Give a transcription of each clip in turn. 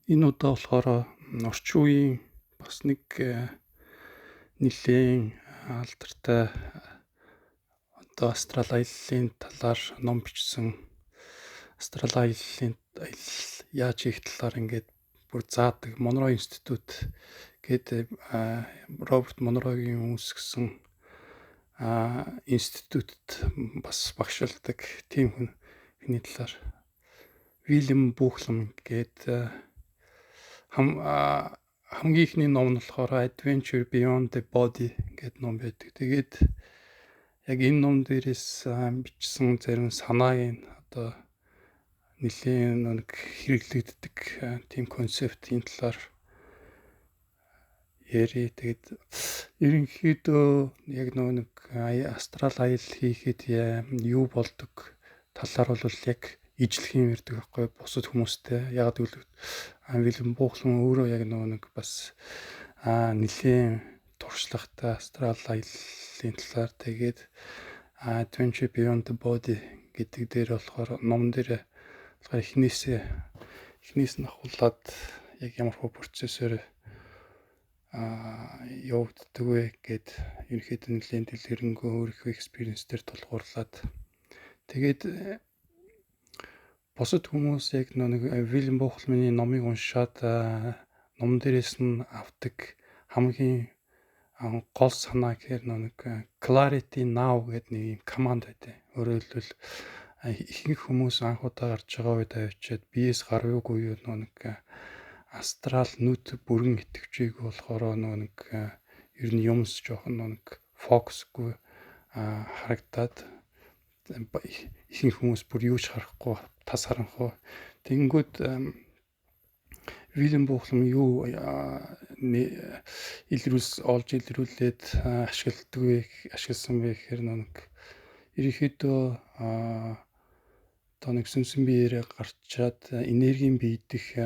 Энэ удаа болохоор орчин үеийн бас нэг нэлээн алдартай одоо астрал аяллын талаар ном бичсэн, астрал аяллын аялал яаж хийх талаар ингээд бүр заадаг Монро институт гээд Роберт Монрогийн үүсгэсэн институтад бас багшилдаг тийм хүний талаар, Вильям Бухлам гээд хамгийн эхний ном нь болохоор Adventure Beyond the Body гэдэг ном байдаг. Тэгээд яг энэ ном дээрээс бичсэн зарим санааг одоо нэлээн нэг хэрэглэгддэг тийм концептын талаар яри. Тэгээд ерөнхийдөө яг нөгөө нэг астрал аялал хийхэд юу болдог талаар бол яг ижлэх юм ярьдаг байхгүй бусад хүмүүстэй. Яг гэвэл Вильям Бухлан өөрөө яг нөгөө нэг бас нэлээн туршлагатай астрал аяллын талаар. Тэгээд Adventure Beyond the Body гэдэг дээр болохоор, ном дээр болохоор эхнээс нь ахуулаад яг ямар хөө процессор явагддаг вэ гэд ерөнхийдөө нэлээн дэлгэрэнгүй өөрийнхөө experience дээр тулгуурлаад, тэгээд бусад хүмүүс яг нэг Вильям Бухлманы номыг уншаад ном дээрээс нь авдаг хамгийн гол санаа гэхээр нэг clarity now гэдэг нэг юм команд байдаг. Өөрөөр хэлбэл, ихэнх хүмүүс анх удаа гарч байгаа үед авчиад биес гарвгүй юу, нэг астрал нүд бүрэн итгэвчийг болохоор нөгөө нэг ер нь юмс жоохон нэг фокусгүй харагдаад, ихэнх хүмүүс бүр юу ч харахгүй, тас харанхуй. Тэгэнгүүт Вильям Бухлам юу илрүүлс олж илрүүлээд ашигладаг вэ, ашигласан бэ гэхээр нэг ерөнхийдөө одоо нэг сүнсэн биеэрээ гарчаад энергийн бие дэх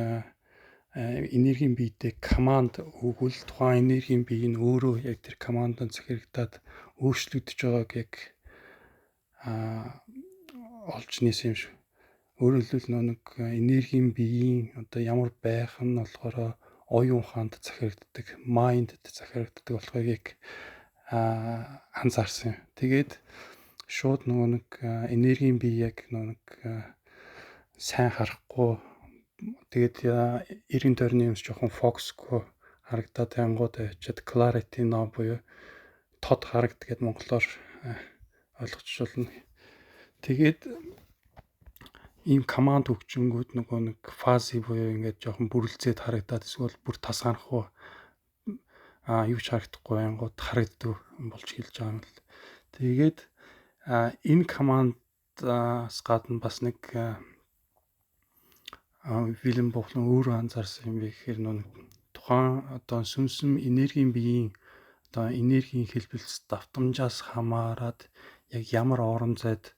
энергийн биедээ команд өгвөл тухайн энергийн бие нь өөрөө яг тэр команданд захирагдаад өөрчлөгдөж байгааг яг олж нээсэн юм шиг. Өөрөөр хэлбэл, нэг энергийн биеийн одоо ямар байх нь болохоор оюун ухаанд захирагддаг, mind д захирагддаг болохыг яг анзаарсан. Тэгээд шууд нөгөө нэг энергийн бие яг нөгөө нэг сайн харахгүй, тэгээд эргэн тойрны юмс жоохон фокусгүй харагдаад тангууд авчиад clarity now буюу тод харагд гэд монголоор ойлгочихвол. Тэгээд ийм команд өгчөнгүүд нөгөө нэг fuzzy буюу ингээд жоохон бүрэлзээд харагдаад, эсвэл бүр тас харахгүй, юу ч харагдахгүй ангууд харагддаг болж хэлж байгаа юм л. Тэгээд энэ командаас гадна бас нэг Вильям Бухлан өөрөө анзаарсан юм бэ гэхээр нэг тухайн одоо сүнсэн энергийн биеийн одоо энергийн хэлбэлц давтамжаас хамаарат яг ямар орон зайд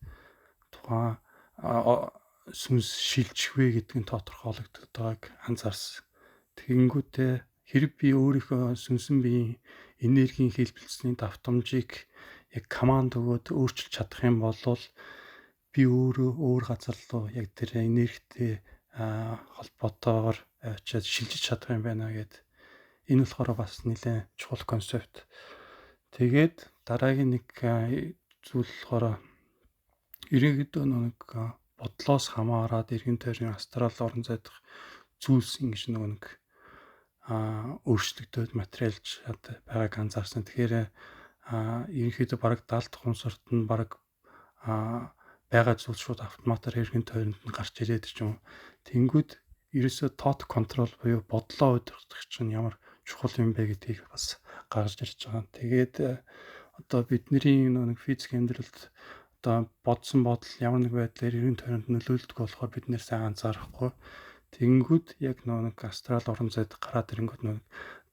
тухайн сүнс шилжих вэ гэдг нь тодорхойлогддог байгааг анзаарсан. Тэгэнгүүтээ хэрэг би өөрийнхөө сүнсэн биеийн энергийн хэлбэлцлийн давтамжийг яг команд өгөөд өөрчилж чадах юм бол би өөрөө өөр газар руу яг тэр энергитэй холбоотойгоор очиад шилжиж чадах юм байна гэд. Энэ болохоор бас нэлээд чухал концепт. Тэгээд дараагийн нэг зүйл болохоор ерөнхийдөө нэг бодлоос хамаарат эргэн тойрны астрал орон зайдах зүйлс ингэж нөгөө нэг өөрчлөгдөд материалж байгааг анзаарсан. Тэгэхээр ерөнхийдөө бараг далд ухамсарт нь бараг байгаа зүйл шууд автоматар эргэн тойронд нь гарч ирээд ч юм. Тэнгүүд ерөөсөө thought control буюу бодлоо удирдах чинь ямар чухал юм бэ гэдгийг бас гаргаж ирж байгаа. Тэгээд одоо бидний нэг физик амьдралд одоо бодсон бодол ямар нэг байдлаар эргэн тойронд нөлөөлдөг болохоор бид нэр сайн анзаарахгүй. Тэгэнгүүт яг нэг астрал орон зайд гараад ирэнгүүт нэг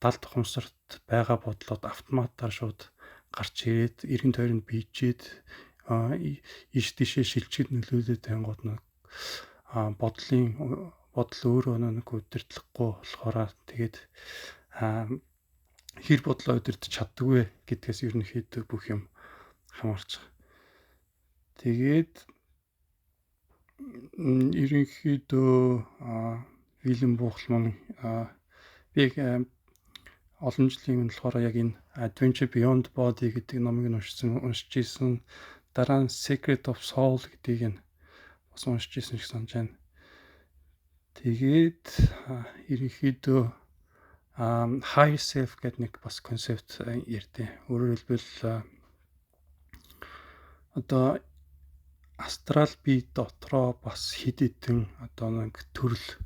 далд ухамсарт байгаа бодлоод автоматар шууд гарч ирээд, эргэн тойронд бийжээд, иш тишээ шилжихэд нөлөөлөд тангууд нэг бодлын бодол өөрөө нэг удирдлахгүй болохоор, тэгээд хэр бодлоо удирдах чаддаг вэ гэдгээс ерөнхийдөө бүх юм хамаарч байгаа. Тэгээд ерөнхийдөө Вильям Бухлман би олон жилийн өмнө болохоор яг энэ Adventure Beyond Body гэдэг номыг нь уншиж исэн. Дараа нь Secret of Soul гэдгийг нь бас уншиж исэн шиг санаж байна. Тэгээд ерөнхийдөө higher self гэдэг нэг бас концепт ярьдаг. Өөрөөр хэлбэл, одоо астрал бие дотроо бас хэд хэдэн одоо нэг төрөл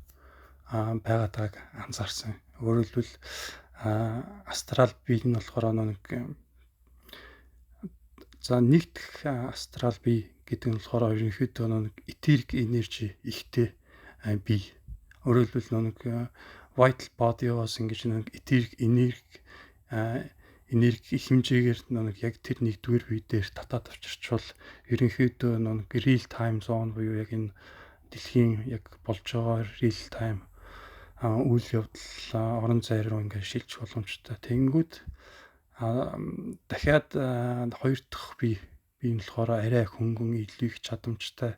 байгааг анзаарсан. Өөрөөр хэлбэл, астрал бие нь болохоор нэг, за, нэгдэх астрал бие гэдэг нь болохоор ерөнхийдөө нэг etheric energy ихтэй бие. Өөрөөр хэлбэл, нэг vital body-оос ингэж нэг etheric энерги хэмжээгээр нэг яг тэр нэгдүгээр бие дээр татаад авчирчвал ерөнхийдөө нэг real time zone буюу яг энэ дэлхийн яг болж байгаа real time үйл явдал, орон зай руу ингээд шилжих боломжтой. Тэнгүүд дахиад хоёр дахь бие нь болохоор арай хөнгөн, илүү их чадамжтай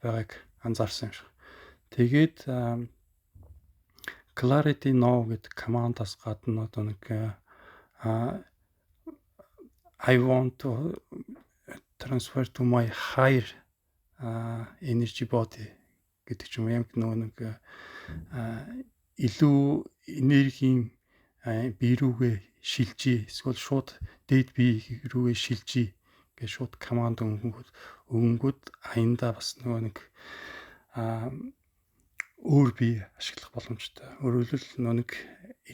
байгааг анзаарсан юм шиг. Тэгээд Clarity Now гэдэг командаас гадна одоо нэг "I want to transfer to my higher energy body" гэдэг ч юм уу, яг нөгөө нэг илүү энергийн бие рүүгээ шилжиж, эсвэл шууд дээд бие рүүгээ шилжиж гэж шууд команд өгөнгүүд аяндаа бас нөгөө нэг өөр бие ашиглах боломжтой. Өөрөөр хэлбэл, нөгөө нэг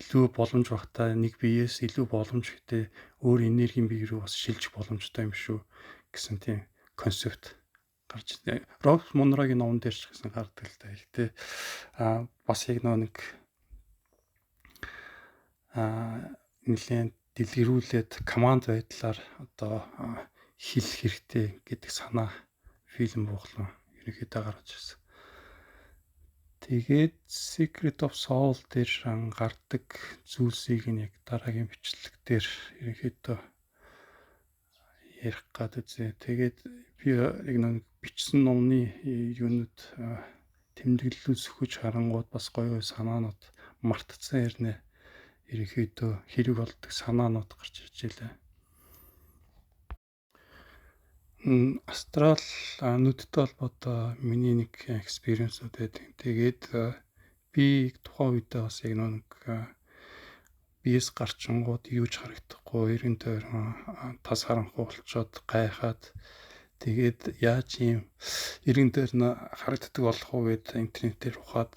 илүү боломж багтаа нэг биеэс илүү боломж ихтэй өөр энергийн бие рүү бас шилжих боломжтой юм шүү гэсэн тийм концепт гарч, Роберт Монрогийн номон дээр ч гэсэн гардаг л да. Гэхдээ бас яг нөгөө нэг нэлээд дэлгэрүүлээд команд байдлаар одоо хэлэх хэрэгтэй гэдэг санаа Вильям Бухлман ерөнхийдөө гаргаж ирсэн. Тэгээд Secret of Soul дээр гардаг зүйлсийг нь яг дараагийн бичлэг дээр ерөнхийдөө ярих гад үзье. Тэгээд би яг нэг бичсэн номны юунууд тэмдэглэлүүд сөхөж харангууд бас гоё гоё санаанууд, мартцсан хэрнээ ерөнхийдөө хэрэг болдог санаанууд гарч ирж байлаа. Астрал нүдтэй холбоотой миний нэг experience үүд байдаг. Тэгээд би тухайн үедээ бас яг нэг биес гарчингууд юу ч харагдахгүй, эргэн тойрон тас харанхуй болчоод гайхаад, тэгээд яаж ийм эргэн тойрон харагддаг болох уу гэд интернетээр ухаад,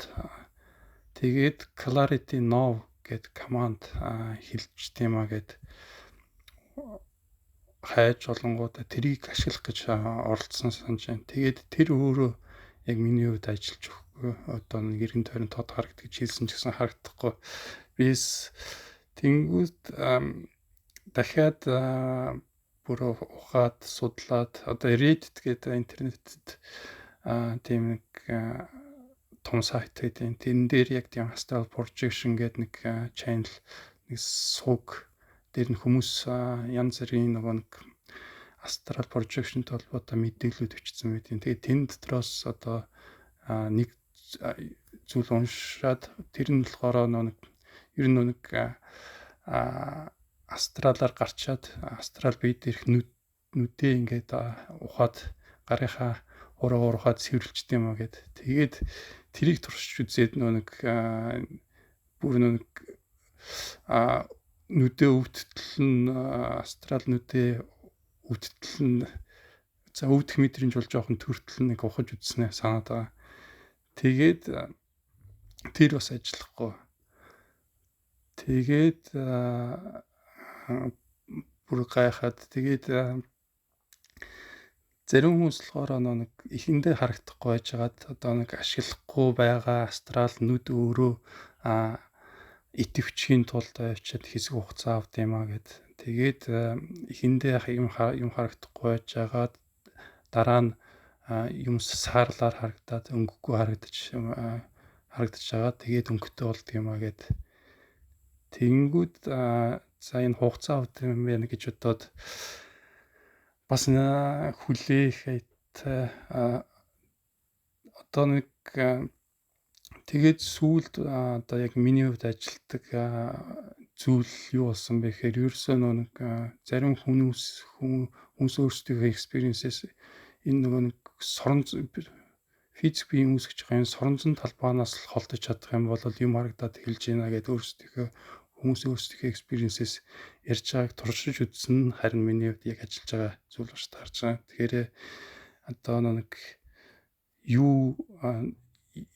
тэгээд "Clarity now" гэд команд хэлж тийм а гэд хайж олонгуудаа тэрийг ашиглах гэж оролдсон санаж байна. Тэгээд тэр өөрөө яг миний хувьд ажиллаж өгөхгүй. Одоо нэг эргэн тойрон тод харагдаж хэлсэн ч гэсэн харагдахгүй. Бис тэнгүүд дахиад бүр ухаад судлаад, одоо Reddit гэдэг интернетэд тийм нэг том сайт гэдэг. Тэрэн дээр яг тийм Astral Projection гэдэг нэг channel, нэг сувг дээр нь хүмүүс янз бүрийн нөгөө нэг Astral Projection-тэй холбоотой мэдээлэлүүд бичсэн байдаг. Тэгээд тэн дотроос одоо нэг зүйл уншаад, тэр нь болохоор нэг ер нь нэг астралаар гарчаад астрал бие дээрх нүдээ ингээд ухаад, гарынхаа хуруугаар ухаад цэвэрлждэг юм а гэд. Тэгээд тэрийг туршиж үзээд нөө нэг бүр нөө нэг нүдээ өвдтөл нь, астрал нүдээ өвдтөл нь, за, өвдөх мэдрэмж бол жоохон төртөл нэг ухаж үзснээ санаад байгаа. Тэгээд тэр бас ажиллахгүй. Тэгээд бүр гайхаад, тэгээд зарим хүмүүс болохоор нэг эхэндээ харагдахгүй байжгаад одоо нэг ашиглахгүй байгаа астрал нүд өөрөө идэвхжихийн тулд авчиад хэсэг хугацаа авд юм а гэд. Тэгээд эхэндээ юм харагдахгүй байжгаад дараа нь юм саарлаар харагдаад, өнгөгүй харагдаж байгаа. Тэгээд өнгөтэй болдго юм а гэд. Тэнгүүд за, энэ хугацаа авд юм байна гэж бодоод бас хүлээх аятай одоо нэг Тэгээд сүүлд одоо яг миний хувьд ажилладаг зүйл юу болсон бэ гэхээр ерөөсөө нэг зарим хүмүүс өөрсдийнхөө experience-ээс энэ нөгөө нэг сорон физик биеийн үүсгэж байгаа энэ соронзон талбайнаас л холдож чадах юм бол юм харагдаад эхэлж байна гэдээ өөрсдийнхөө хүмүүс өөрсдийнхөө experience-ээс ярьж байгааг туршиж үзсэн, харин миний хувьд яг ажиллаж байгаа зүйл болж таарч байгаа. Тэгэхээр одоо нэг юу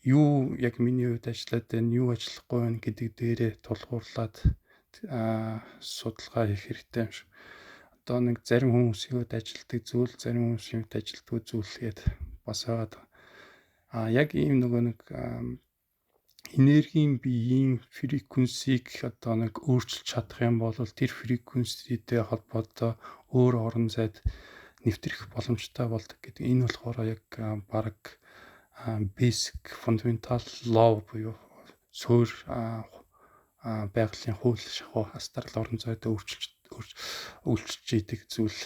юу яг миний хувьд ажиллаад байна, юу ажиллахгүй байна гэдэг дээрээ тулгуурлаад судалгаа хийх хэрэгтэй юм шиг. Одоо нэг зарим хүмүүсийн хувьд ажилладаг зүйл, зарим хүмүүсийн хувьд ажилдаггүй зүйл гээд бас байгаад. Яг ийм нөгөө нэг энергийн биеийн frequency-г одоо нэг өөрчилж чадах юм бол тэр frequency-тэй холбоотой өөр орон зайд нэвтрэх боломжтой болдог гэдэг. Энэ болохоор яг баг basic fundamental law буюу суурь байгалийн хууль шахуу астрал орон зайд өөрчилж өөрчилж идэг зүйл.